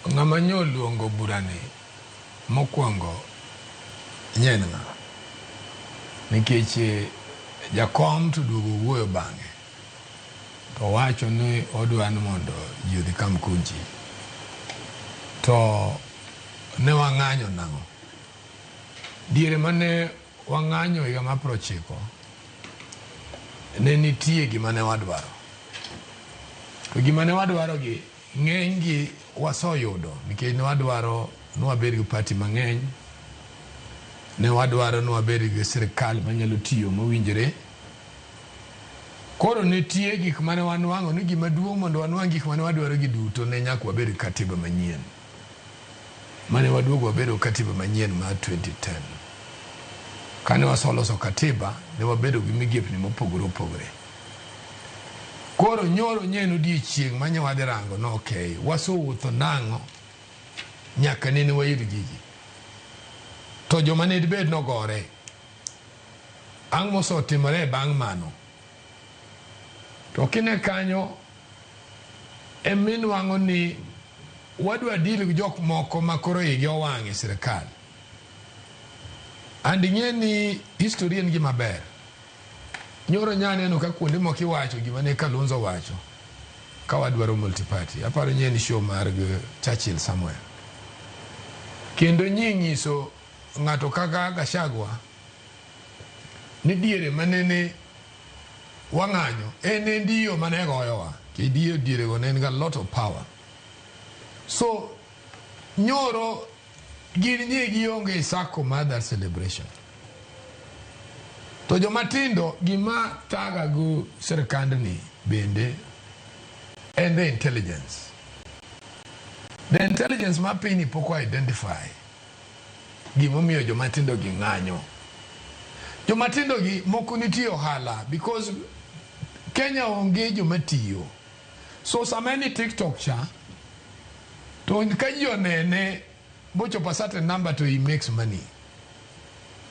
Ng'ama nyo luongo burani mokwongo nye en ng'a? Nikech jakom to duogo wuoyo bang'e to wacho ni odwa ni mondo ji odhi Kamkunji. To ne wang'anyo nang'o? Diere mane wang'anyo higa mar 90 ne nitie gima ne wadwaro. To gima ne wadwaro gi ng'eny gi waseyudo nikech ne wadwaro ni wabed gi party mang'eny, ne wadwaro ni wabed gi sirikal manyalo tiyo mowinjore. Koro nitie gik mane wanwang'o ni gima duong' mondo wanwang' gik mane wadwaro gi duto ne nyaka wabed gi katiba manyien. Mane waduogo wabedo katiba manyien mar 2010. Kane waseloso katiba, ne wabedo gi migepni mopogore opogore. Koro nyoro nye en odiechieng' ma nye wadhi rango ni okay, wasewuotho nang'o nyaka nene wayud gigi. To joma ne dibed nogore, ang' mosetimore bang' mano? To kine kanyo eminwang'o ni wadwa deal gi jok moko ma koro igi owang' e sirikal. And ing'e ni history en gima ber. Nyoro nya neno ka kuonde moko iwacho gima ne Kalonzo owacho ka wadwaro multi-party. Aparo ni en show mar Churchill somewhere. Kendo nyi nyiso ng'ato kaka Gachagua ni diere manene wang'anyo en e ndiyo mane goyowa. Kidiyo diere go ne en ga lot of power. So nyoro gin nye gionge e sako mar that celebration. To joma tindo gima thaga go sirkandni bende en the intelligence. The intelligence mar pinyni pok o identify gimomiyo joma tindo gi ng'anyo. Joma tindo gi moko nitie ohala because Kenya onge joma tiyo. So sama en e TikTok cha to ka ji onene bochopo a certain number to he makes money.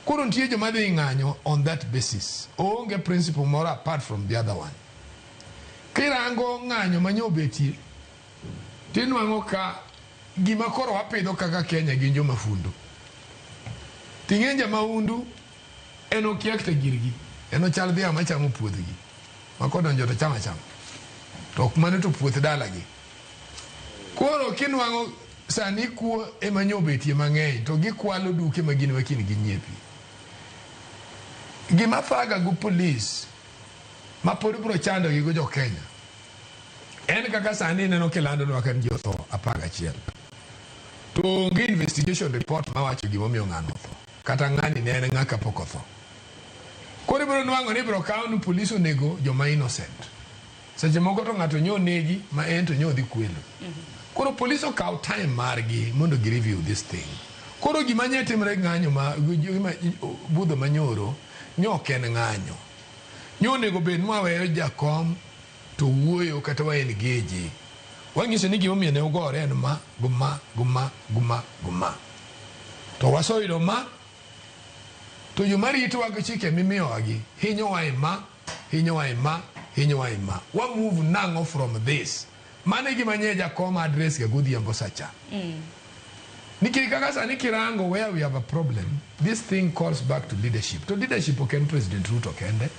Koro nitie joma dhi ng'anyo on that basis. Oonge principle moro apart from the other one. Kirango ng'anyo manyo obetie, tinwang'o ka gima koro wapidho kaka Kenya gin joma fundo. Ting'e jamaundu en okia kata girgi. En ochal dhiang' machamo puothgi. Ma kodonjo to chamo achama. To ok mano to puoth dalagi. Koro kinwang'o sani kuo ema nyo obetie mang'eny to gikwalo duke ma gin ema kiny ginyiepi. Gima thaga go police ma pod biro chando gi go jo Kenya en kaka sani ineno kilandonwa ka ni ji otho 11 to onge investigation report mawacho gimomiyo ng'ano otho kata ng'ani ne en ng'a kapok otho. Koro ibiro nwang'o ni ibiro kaw ni police onego joma innocent. Seche moko to ng'ato nyo negi ma en to nyo dhi kwelo. Koro police okaw time margi mondo gi review this thing. Koro gima nye timre ng'anyo ma budho manyoro nyo ok en ng'anyo. Nyo onego bed ni waweyo jakom to wuoyo kata wa engage. Wanyiso ni gimomiyo ne ugore en ma, gi ma, gi ma, gi ma, gi ma. To waseyudo ma, to joma ritowa gi chike mimiyowa gi hinyowa e ma, hinyowa e ma, hinyowa e ma. Wa move nang'o from this? Mano e gima nye jakom address ga godhiambo sacha. Nikech kaka sani kirango where we have a problem, this thing calls back to leadership. To leadership ok en President Ruto kende.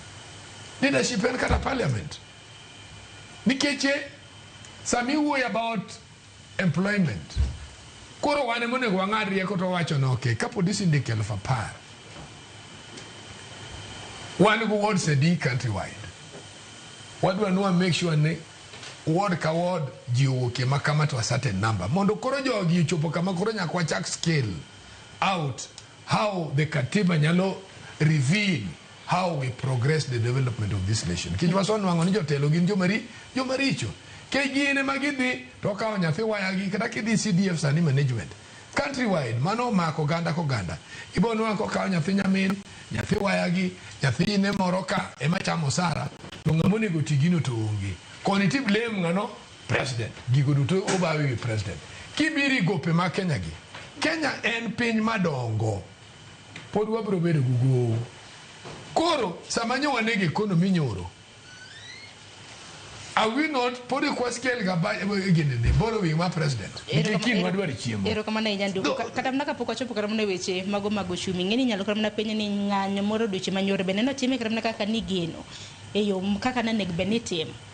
Leadership en kata parliament. Nikech sama iwuoyo about employment, koro wan ema onego wang'ad rieko to wawacho ni okay, ka polisi ndiko 10,000, wan gi wards adi countrywide? Wadwa ni wa make sure ni ward ka ward ji owuokie ma kama to a certain number. Mondo koro jogi ochopo kama koro nyaka wachak scale out how the katiba nyalo reveal how we progress the development of this nation. Nikech wasenwang'o ni jotelo gin joma richo. Nikech gin ema gidhi to okawo nyathi wayagi kata kidhi CDF sani management countrywide mano omako oganda koganda. Ibo nwang'o kokawo nyathi nyamin, nyathi wayagi, nyathi ne moro ka ema chamo osara to ng'ama onego ti gino to onge. Koni ti blame ng'ano? President. Gigo duto obayo ewi president. Kibiro i gope mag Kenya gi, Kenya en piny madongo. Pod wabiro bedo gi gowo. Koro sama nyo wanego economy nyoro, Are we not pod ok wascale ga gini ni borrowing ma president nikech kiny wadwar chiemo. Erokamano ahinya Nduku. Kata mana kapok wachopo kata mana e weche mago mag ochumi, ing'e ni inyalo kata mana penj ni ng'anyo moro odiochieng' manyoro bende notime kata mana kaka nigeno e yo kaka ne onego bed ni itimo.